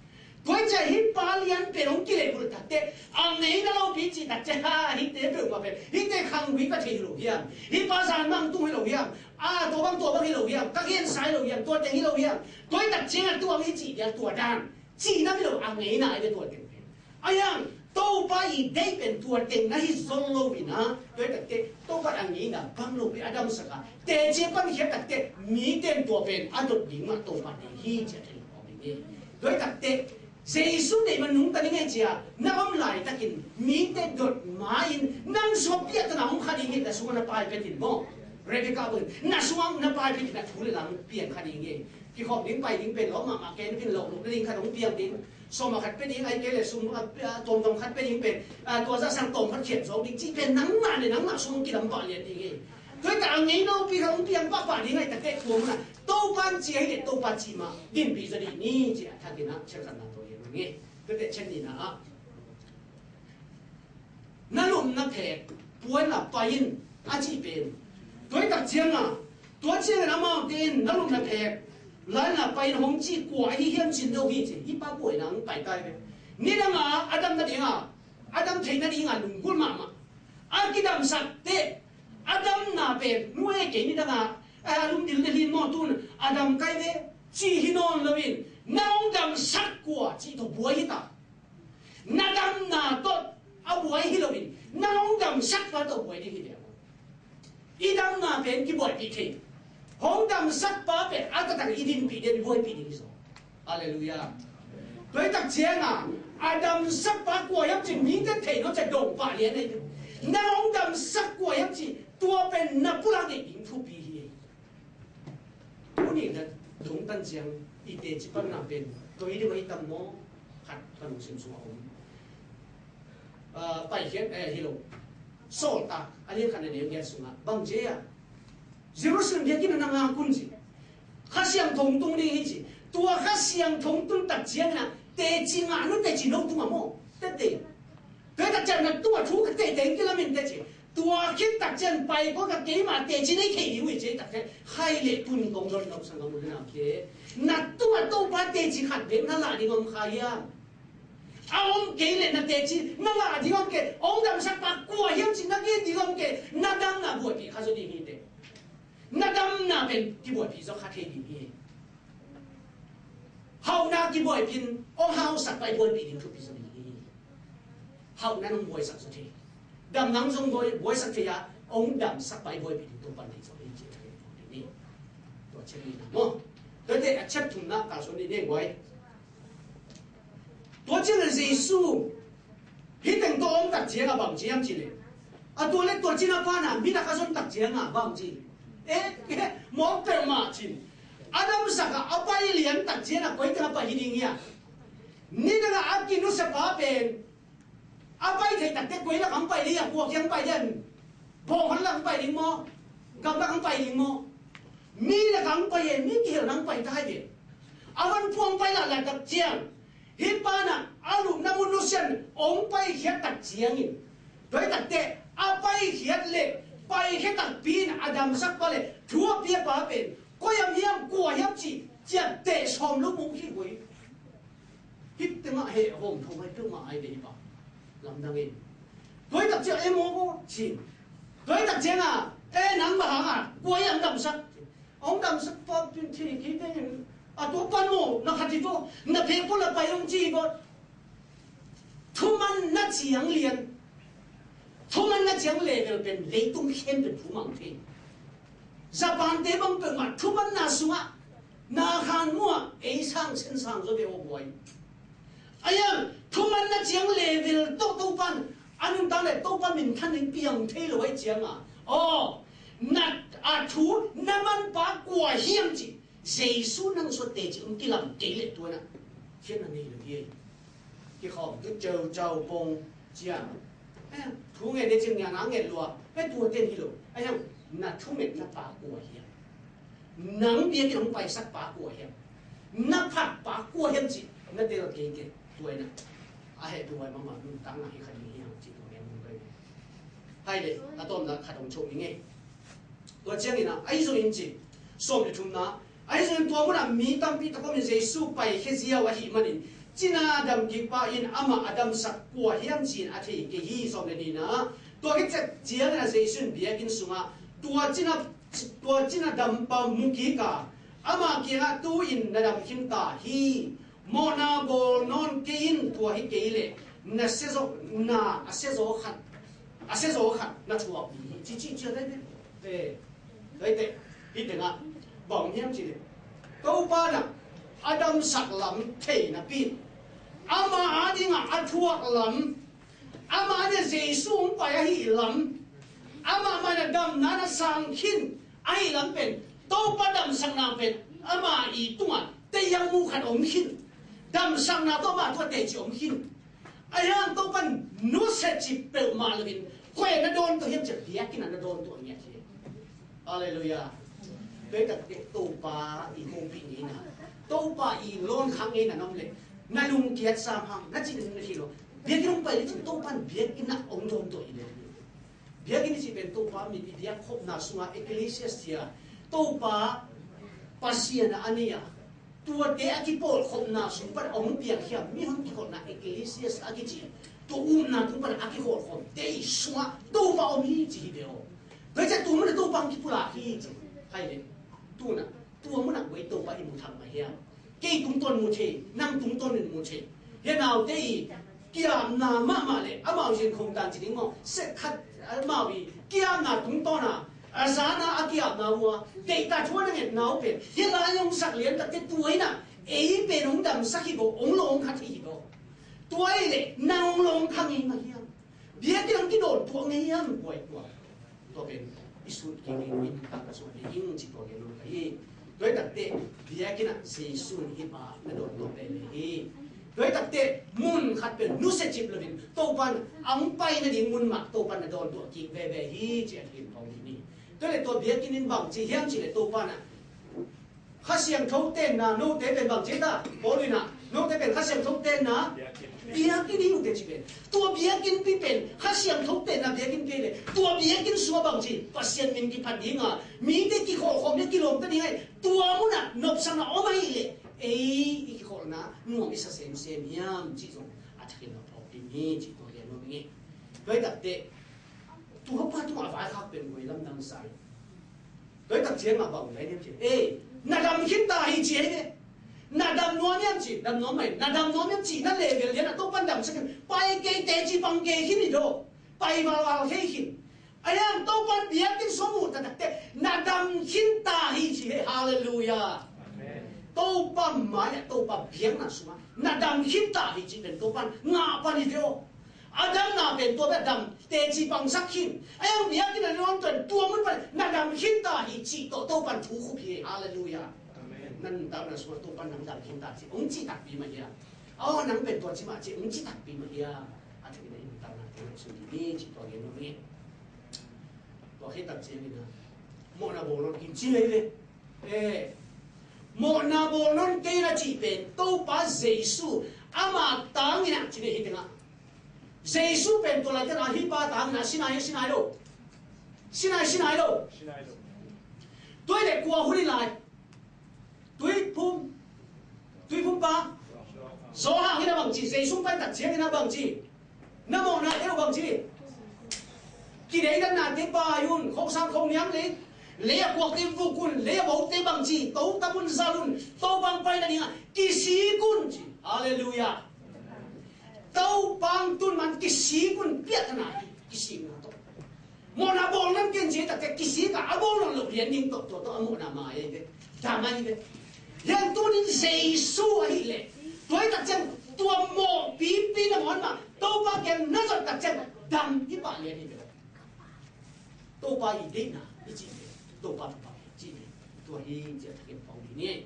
Tua hi ciah hih pa lian pen hong kilehbulh takteh, a ngeina lopi cih takteh, ha, hihte peuhmah pen, hihte khang gui ka thei hi lo hiam? Hih pa zan mah hong tung hi lo hiam? A, tua bang tua bang hi lo hiam? Ka gensa hi lo hiam? Tua teng hi lo hiam? Tua hi tak ciangah tua hi cih dia tua dan cihna hi lo, a ngeina ahi ve tua teng pen. Ahi hang Topa i deih pen tua teng na hi zong lo in ah, tua hi takteh Topa a ngeina bang lo pen a damsak a, teci a pankhiat takteh mite in tua pen a dot ding mah Topa deih hi ci a thei lo ding hi. Tua hi takteh Jesu deih man nungta ding hi ci a, na om laitakin mite dot ma-in nang sungah piahtana hong kha ding hi, na sungah na pai pia in maw. Rebecca bangin na sungah na pai pia in, a thu le la hong piang kha ding hi. Kikhop ding pai ding pen lawm mahmah kei na pen lawm na ding khat hong piang ding. Sawm a khat pia ding, ahih kei leh sum, a, a, tawmtawm khat pia ding pen, a, tua zah sang tawm khat khiat zawk ding cih pen nangmah le nangmah sung kidam pah lian ding hi. Tua hi ta a ngeina lopi khat hong piang pahpah ding ahih takteh tua munah Topa in ci ahih leh Topa cih mah dinpih zaw dih ni ci a thakin ah chialkhatna tawh hi ung hi. Tua teh chiat nihna ah na lupna phek puan la pai in a cih pen. Tua hi tak ciangah, tua ciangin amaute in na lupna phek la in la pai in hong cih kua ahi hiam cin lo hi ci, hih pa buaina hong pai tai ve. Nidangah a dam nadingah, a dam thei nadingah lunggulh mahmah a kidamsak teh, a damna pen nuai kei nidangah, a, lungdil na hlin maw tun a dam kai ve cih hi nawn loin, na hong damsak kua cih tawh buai hi ta. Na damna tawh a buai hi loin, na hong damsakpa tawh buai ding hi ve. I damna pen kibuaipih thei. Hong damsakpa pen a taktak i dinpih ding, i buaipih ding hi zaw. Halleluiah. Tua hi tak ciangah a damsakpa kua hiam cih mite theih lo ciang dong pah lian ahi. Na hong damsak kua hiam cih tua pen na pulak ding thupi hi. Tuni na dong tan ciang i teci panna pen tua hi ding ahi tam maw? Khat ka lungsim sungah om. Ah, Paikhiat, eh, hi lo. Sawltak a lian khat na neu giat sungah bang ci a, Jerusalem biakinn ah na ngak un ci. Kha Siangtho tung ding hi ci. Tua Kha Siangtho tun tak ciangin ah teci ngah nu teci no tung a maw? Tete. Tua hi tak ciang na tua thu ka tete in kilamin teci. Tua khit tak ciang pai kua ka keimah teci nei thei ding uh hi ci tak ciang, khai leh tun kong don nop sang ka mun na khi. Na tua Topa teci khat bek na lah ding om kha hiam? A om kei leh na teci na lah ding om kei, hong damsakpa kua hiam cih na gen ding om kei, na damna buaipih kha zaw ding hi teh. Na damna pen kibuaipih zaw kha thei ding hi. Hauhna kibuaipih in hong hausakpa i buaipih ding thupi zaw ding hi. Hauhna in hong buaisak zaw thei. Damna in zong buai, buaisak thei a, hong damsakpa i buaipih ding Topa in thei zaw ding hi ci a thei ding hi. Tua chiat nihna maw. Tua teh a chiat thumna kalsuan dih ni guai. Tua ciangin Jesu hih teng tawh om tak ciangah bang ci hiam cih leh, a tua leh tua cina pana mi na kha zon tak ciangah bang ci. Eh, eh, mawk peuhmah cin. A damsak ah a pai lian tak ciangah koi teng a pai hi ding hiam? Nidangah a kinusiapa pen a pai thei takteh koi lak hong pai ding hiam? Kua kiang pai ding? Bawng hon lak hong pai ding maw? Gam lak hong pai ding maw? Mi lak hong pai e, mi kihel hong pai ta hi ve. A van phuang pai lak lak tak ciang hih pana a lupna mun nusian hong paikhiat tak ciangin, tua hi takteh a paikhiat leh paikhia takpi in a damsakpa leh thu a piapa pen koi hiam hiam, kua hiam cih ciapteh sawm lo mong hi uh hi. Hih tengah heh hawm thong hai peuhmah ai ve hi pa. Lamdang in. Tua hi tak ciang e mawk aw ci. Tua hi tak ciangah e nang bang hangah kua hiam damsak? Hong damsakpa pen thei kei teng in a tua pan maw, na khat hi tua, na phek pawl a pai hong ci hi tua. Thumanna ciang lian, thumanna ciang level pen leitung khempeuh thumang thei. Japan te bang peuhmah thumanna sungah na khan muah ei sang sen sang zaw ve aw guai. Ahi hang thumanna ciang level tawh Topan a nuntak leh Topa minthan ding piang thei lo ahih ciangah, aw, na a thu na manpa kua hiam cih Jesu nang suatte cih hong kilam kei leh tua in ah khiatna nei lo hi. Kikhawm tu ceucau pong ciang, eh, thu ngen ding cih ngen a ngen lua, eh, tua ten hi lo. Ahi hang na thumetna pa kua hiam? Nang biakinn hong paisak pa kua hiam? Na phat pa kua hiam cih na tel kei kei, tua in ah a hehpihhuai mahmah nuntakna hi kha ding hi hang cih tua ngen hong pai. Hai le, a tawmna khat hong chok ning ei. Tua ciangin ah, ahi zongin ci, sawm le thumna, ahi zongin tua munah mi tampi tak om in Jesu paikhia ziau ahih manin, Cina dam kik pa in amah a damsak kua hiam ci-in a thei kei hi. Sawm le nihna, tua khit ciangin a Jesu in biakinn sungah tua cina, tua cina dam pa mu kik a, ama kiangah, tu-in na dam khin ta hi. Mawhna bawl nawn kei in, tua hi kei leh na siazawhna a siazaw khat, a siazaw khat na thuak ding hi, ci, ci, ci, ci, ci, ci. Tua hi teh, hih tengah bang hiam cih leh, Topa in a damsak lam thei napi in, ama adingah a thuak lam, ama adingah Jesu hong pai ahih lam, amah mah in a damna na sang khin ahih lam pen, Topa damsakna pen ama i tungah teiang mu khat om khin. Damsakna tawh ama tungah teci om khin. Ahi hang Topa in nusiat cih peuhmah loin, koi ah na dawn tuah hiam cih leh biakinn ah na dawn tuah ngiat hi. Halleluiah. Tua hi takteh Topa i hopih ngeina, Topa i lawn khak ngeina na om leh, na lungkiat sam hang, na cih na hi lo. Biakinn hong pai lecin Topa in biakinn ah hong dawn tuah hi leh. Biakinn i cih pen Topa mipi biak khopna sungah, ecclesia, Topa Pasian a nei a, tuate a kipawlkhopna sung pan a hong piangkhia mihon kikholhna, ecclesia a kici, tua upna tung pan a kikholhkhopte i sungah Topa om hi ci hi ve aw. Tua ciang tua munah Topa hong kipulak hi ci. Hai le, tu-in ah tua munah koi Topa i mu thak mah hiam? Kei tungtawn mu thei, nang tungtawn in mu thei. Hih naute i kiamna mahmah le amau zin khong tan ci ding maw? Sek khat amau i kiamna tungtawn a, a zan a a kiamna uh a, deihtak thu a na ngetna uh pen hih lai hong sak lian takteh tua in ah ei pen hong damsak hi baw, hong lawng kha thei hi baw. Tua ahih leh nang hong lawng kha ngei mah hiam? Biakinn ah hong kidawn tuah ngei hiam? Koi tuah. Tua pen i sut kik ding, i nuntakna sungah nei ing ci tua gen nuam ka hi. Tua hi takteh biakinn ah Jesu in hih pa na dawn tuah veve hi. Tua hi takteh mun khat pen nusia cip loin Topa in a hong pai nading mun mah Topa in na dawn tuah kik veve hi ci a thei in pau hi ni. Tua leh tua biakinn in bang ci hiam cih leh Topa in a Kha Siangtho tenna, note pen bang ci ta? Paul in ah, note pen Kha Siangtho tenna biakinn hi uh teh ci pen. Tua biakinnpi pen Kha Siangtho tenna biakinnpi leh, tua biakinn sungah bang ci? Pasian min kiphat ding a, mite kikholhkhop ding, kilawmta ding a, tua munah nopsakna om ahih leh ei i kikholhna nuam i sa semsem hiam cih zong a thakin a phawk ding hi cih tua gen nuam ing. Tua hi takteh tua pa tungah a vaikhak pen koi lamdang sa hi. Tua hi tak ciangah bang lai niam ci, ei, na dam khin ta hi ci hi ve. Na dam nuam hiam ci, dam nuam mai, na dam nuam hiam ci, na level lian a Topa in damsak khin, pai kei, teci pang kei khin hi daw. Pai valval kei khin. Ahi hang Topa in biakinn sung muh taktak teh na dam khin ta hi ci hi. Halleluiah. Amen. Topa mai-ah, Topa biakna sungah na dam khin ta hi ci pen Topa in ngah pan hi ve aw. A damna pen tua bek a dam, teci pangsak khin. Ahi hang biakinn a na dawn tuan tua mun pan na dam khin ta hi cih tawh Topa in thu khup hi. Halleluiah. Amen. Na nuntakna sungah Topa in nang dam khin ta ci hong cih takpi mah hiam? Aw, nang pen tua ci mah ci hong cih takpi mah hiam? A thakin a i nuntakna teng hong sung ding hi cih tua gen nuam ing. Tua khit tak ciangin a mawhna bawl nawn kei in ci hi ve. Eh, mawhna bawl nawn kei in a cih pen Topa Jesu ama tangin a ci hi tengah. Jesu pen tua laitak a hih pa tangin a, Sinai, Sinai lo. Sinai, Sinai lo. Sinai lo. Tua hi leh kua hun hi lai? Tuiphum. Tuiphum pa Johan in a bang ci, Jesu pai tak ciangin a bang ci? Na mawhnate uh bang ci? Kideidanate pai un, khosang khoniam lei, lei a kuakte vuk un, lei a bote bang ci, to tap un, zal un, Topa hong pai nadingah kisik un ci. Halleluiah. Topa hong tun man kisik un, piathana hi, kisikna tawh. Mawhna bawl nawn kei in ci taktak kisik a, a bawl nawn loh lian ding tawh, tua tawh a mawhna mai hi ve. Dam ahi ve. Hih hang tuni in Jesu ahih leh, tua hi tak ciang tua mawhpipi na mawh mah Topa kiang na zot tak ciang dam hi pah lian hi ve. Topa i deihna i cih ve, Topa thupha i cih ve, tua hi ci a thakin pau hi ni.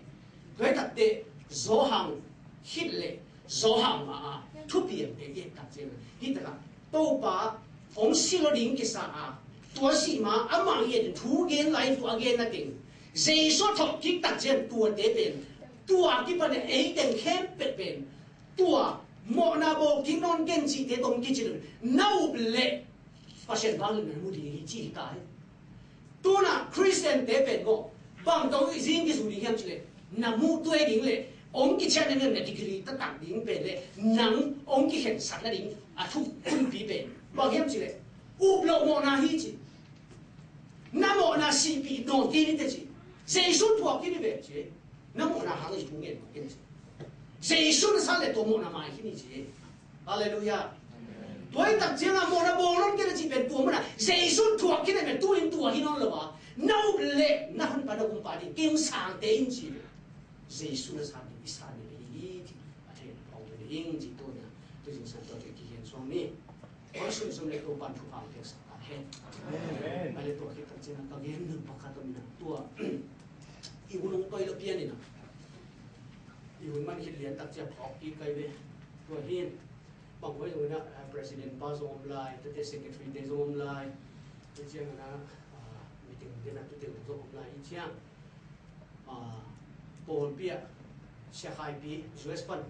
Tua hi takteh Johan khit leh Johan ma-a thupiangte i et tak ciangin, hih takah Topa hong si lo ding kisa a, tua sih ma amah i et in thu gen lai, tua a genna teng Jesu a thawh kik tak ciang tuate pen, tua kipan a ei teng khempeuh pen tua mawhna bawl kik nawn kei in cihte tawh hong kicin na up leh Pasian vangliatna na mu ding hi ci hi ta hi. Tu-in a Khristiante pen maw, bang tawh i zing kizu ding hiam cih leh, na muh tuai ding leh Hong kician nading na degree taktak ding pen le nang hong kikhensat nading a thuk hunpi pen bang hiam cih leh up loh mawhna hi ci. Na mawhna sihpih nawn kei ni teh ci. Jesu thuak kei ni ve ci. Na mawhna hang i thu ngen mawh kei ni ci. Jesu na san le tua mawhna mai kei ni ci. Halleluiah. Tua hi tak ciangin mawhna bawl nawn kei na cih pen tua mawhna Jesu thuak kei ni pen tu in tua hi nawn lo a, na up le na honpa na kumpa ding kei hong sangte in ci. Jesu na san ding i san ding hi hi ci. A thei na pau ve ding ci. Tua na tu zingsang tua te kihian suang ni. Oi, sumsum le Topa'n thupha pia sak ta hen. Amen. Ai le tua khit tak ciangin ka gen nang pakhat om ina tua i hun hong toi lo pian ina i hun man khit lian tak ciang phawk kik kai ve. Tua hin bang hoi zong ina, ah, president pa zong om lai, tate secretary te zong om lai, tua ciang ina, ah, meeting te na tute zong om lai i ciang. Ah, pawlpi ah siakhaipi U S pan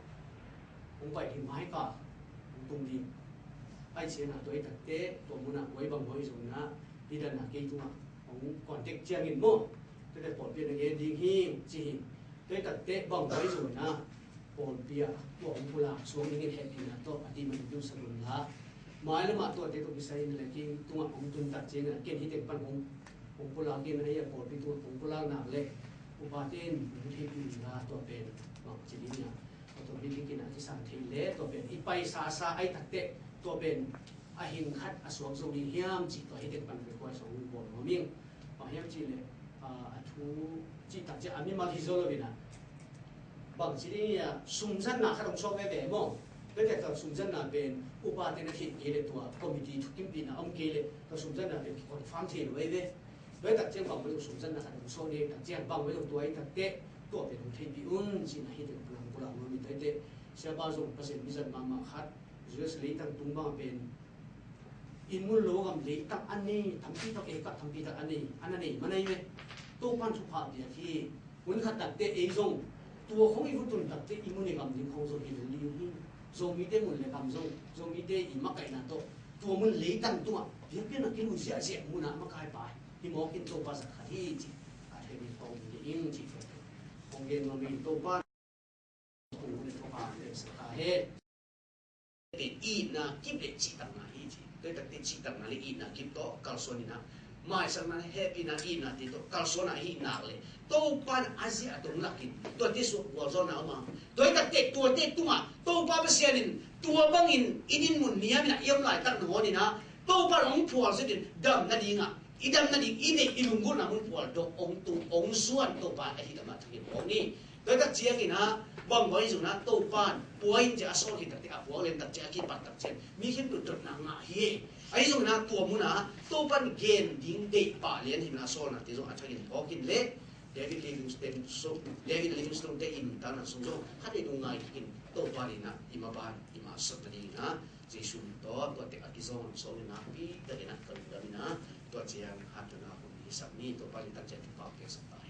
hong pai ding mai ka hong tung ding. Ai cian ah tua i takte tua munah guai bang hoi zong na i dan a kei tungah hong contact ciangin maw. Tua te pawlpi ah na gen ding hi ci hi. Tua i takte bang hoi zong na pawlpi ah tua hong pulak suang dingin hehpihna tawh a ti man in tung sa dun la. Mailam ah tuate tawh kisai in le kei tungah hong tun tak ciangin a ken hi teng pan hong hong pulak in a hi a pawlpi tungah hong pulak nak le upate in hong theihpih in la tua pen bang ci ding a tua pen bikin a kisang thei le tua pen i paisa sa ai takte tua pen a hing khat a suak zo ding hiam ci tua hi teng pan request hong bawl nuam ing. Bang hiam ci le, ah, a thu ci tak ciang a mimal hi zo lo in a bang ci ding a sumzanna khat hong suak veve maw. Tua te tua sumzanna pen upate na theih kei le tua committee thukimpihna om kei le tua sumzanna pen kiconfirm thei lo veve. Tua i tak ciang bang pen sumzanna khat hong suak ding tak ciang bang pen tua i takte tua pen hong theihpih un ci na hi teng pan hong pulak nuam in tua i te siapa zong Pasian mizat mahmah khat U S leitang tung bang pen inn mun lo gam leitang a nei tampi tak e ka tampi tak a nei a na nei ma nei ve. Topa'n thupha piak hi. Hun khat takte ei zong tua khong i vutun takte i mun i gam ding khong zong hi lo ding hi. Zomite mun le gam zong Zomite i makaihna tawh tua mun leitang tungah biakpiakna kilui ziahziah munah makai pai hi mawk in Topa zat khat hi ci. A thei ding khong hi ding ci. Khong gen nuam in Topa Itna kip le cihtakna hi ci. Tua i takte cihtakna le itna kip tawh kalsuan ina maisakna le hehpihna itna te tawh kalsuan a hi nak le Topa in a ziah a tong lakin tuate suak gualzawhna om a. Tua i takte tuate tungah Topa Pasian in tua bangin i dinmun niam ina i om laitak nangawn ina Topa in hong phual zetin dam nadingah i dam nading i neih i lunggulhna hong phual dawh hong tung hong suan Topa ahi dam a thangin hong ni. Tua tak ciangin ah bang bang hi zongin ah Topan pua in ci a sawl khit takte a puak lian tak ciang a kipat tak ciang mi khempeuh dotna ngah hi. Ahi zongin ah tua munah Topan gen ding deih pah lian hi na a sawlnate zong a thangin phawk in le David Livingstone sung, David Livingstone te i nuntakna sung zong khat ei dong ngai kikin Topan in ah i maban i mah sot nadingin ah Jesu min tawh tua tek a kizawng lam sawng in ah pi takin ah ka lungdam in ah tua ciang hatna hun hi sak ni. Topan in tak ciang thupha piaksak ta.